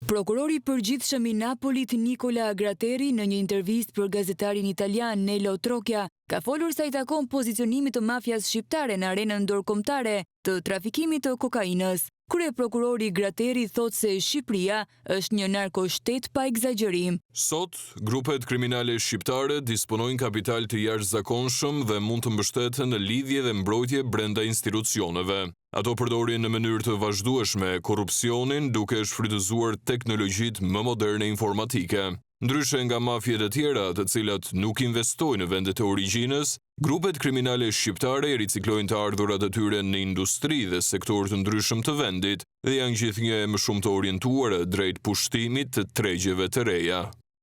Prokurori i Përgjithshëm i Napolit Nicola Gratteri në një intervistë për gazetarin italian Nello Trocchia ka folur sa i takon pozicionimit të mafias shqiptare në arenën ndërkombëtare të trafikimit të kokainës. Kryeprokurori Gratteri thotë se Shqipëria është një narkoshtet pa ekzagjerim. Sot, grupet kriminale shqiptare disponojnë kapital të jashtëzakonshëm dhe mund të mbështeten në lidhje dhe mbrojtje brenda institucioneve. Ato përdorin në mënyrë të vazhdueshme korrupsionin duke shfrytëzuar teknologjitë më moderne informatike. Ndryshe nga mafiet e tjera, të cilat nuk investojnë në vendet e origjinës, grupet kriminale shqiptare i riciklojnë të ardhurat e tyre në industri dhe sektorë të ndryshëm të vendit dhe janë gjithnjë e më shumë të orientuara drejt pushtimit të tregjeve të reja.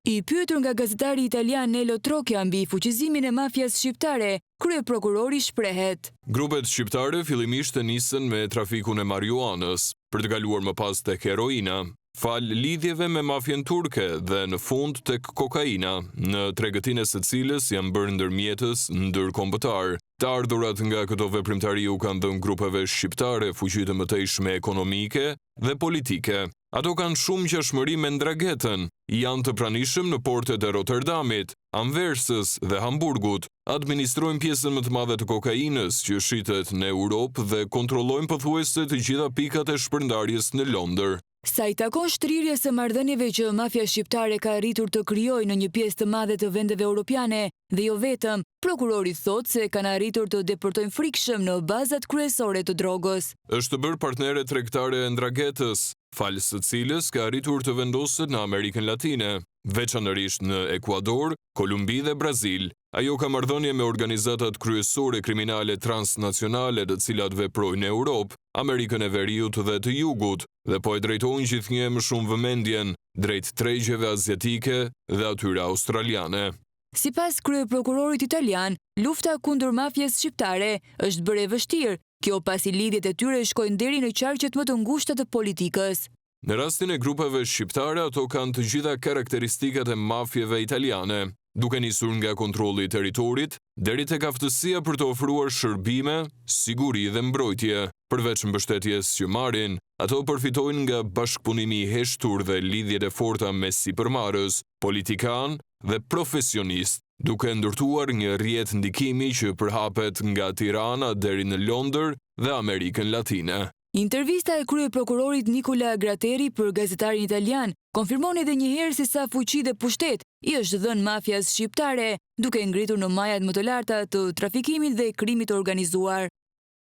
I pyetur nga gazetari italian Nello Trocchia mbi fuqizimin e mafias shqiptare, kryeprokurori shprehet. Grupet shqiptare fillimisht e nisën me trafikun e marijuanës, për të kaluar më pas tek heroina, falë lidhjeve me mafien turke dhe në fund tek kokaina, në tregtinë e së cilës janë bërë ndërmjetës ndërkombëtarë. Të ardhurat nga këto veprimtari u kanë dhënë grupeve shqiptare fuqi të mëtejshme ekonomike dhe politike. Ato kanë shumë ngjashmëri me Ndraghetën, janë të pranishëm në portet e Roterdamit, Anversës dhe Hamburgut, administrojnë pjesën më të madhe të kokainës që shitet në Europë dhe kontrollojnë pothuajse të gjitha pikat e shpërndarjes në Londër. Sa i takon shtrirjes së marrëdhënieve që mafia shqiptare ka arritur të krijojë në një pjesë të madhe të vendeve europiane dhe jo vetëm, prokurori thotë se kanë arritur të depërtojnë frikshëm në bazat kryesore të drogës. Është bërë partnere tregtare e Ndraghetës, falë së cilës ka arritur të vendoset në Amerikën Latine, veçanërisht në Ekuador, Kolumbi dhe Brazil. Ajo ka marrëdhënie me organizatat kryesore kriminale transnacionale të cilat veprojnë në Europë, Amerikën e Veriut dhe të Jugut dhe po e drejtojnë gjithnjë e më shumë vëmendjen drejt tregjeve aziatike dhe atyre australiane. Sipas kryeprokurorit italian, lufta kundër mafias shqiptare është bërë e vështirë, kjo pasi lidhjet e tyre shkojnë deri në qarqet më të ngushta të politikës. Në rastin e grupeve shqiptare ato kanë të gjitha karakteristikat e mafieve italiane, duke nisur nga kontrolli i territorit, deri tek aftësia për të ofruar shërbime, siguri dhe mbrojtje. Përveç mbështetjes që marrin, ato përfitojnë nga bashkëpunimi i heshtur dhe lidhjet e forta me sipërmarrës, politikanë dhe profesionistë, duke ndërtuar një rrjet ndikimi që përhapet nga Tirana deri në Londër dhe Amerikën Latine. Intervista e kryeprokurorit Nicola Gratteri për gazetarin italian konfirmon edhe një herë se sa fuqi dhe pushtet i është dhënë mafias shqiptare, duke ngritur në majat më të larta të trafikimit dhe krimit të organizuar.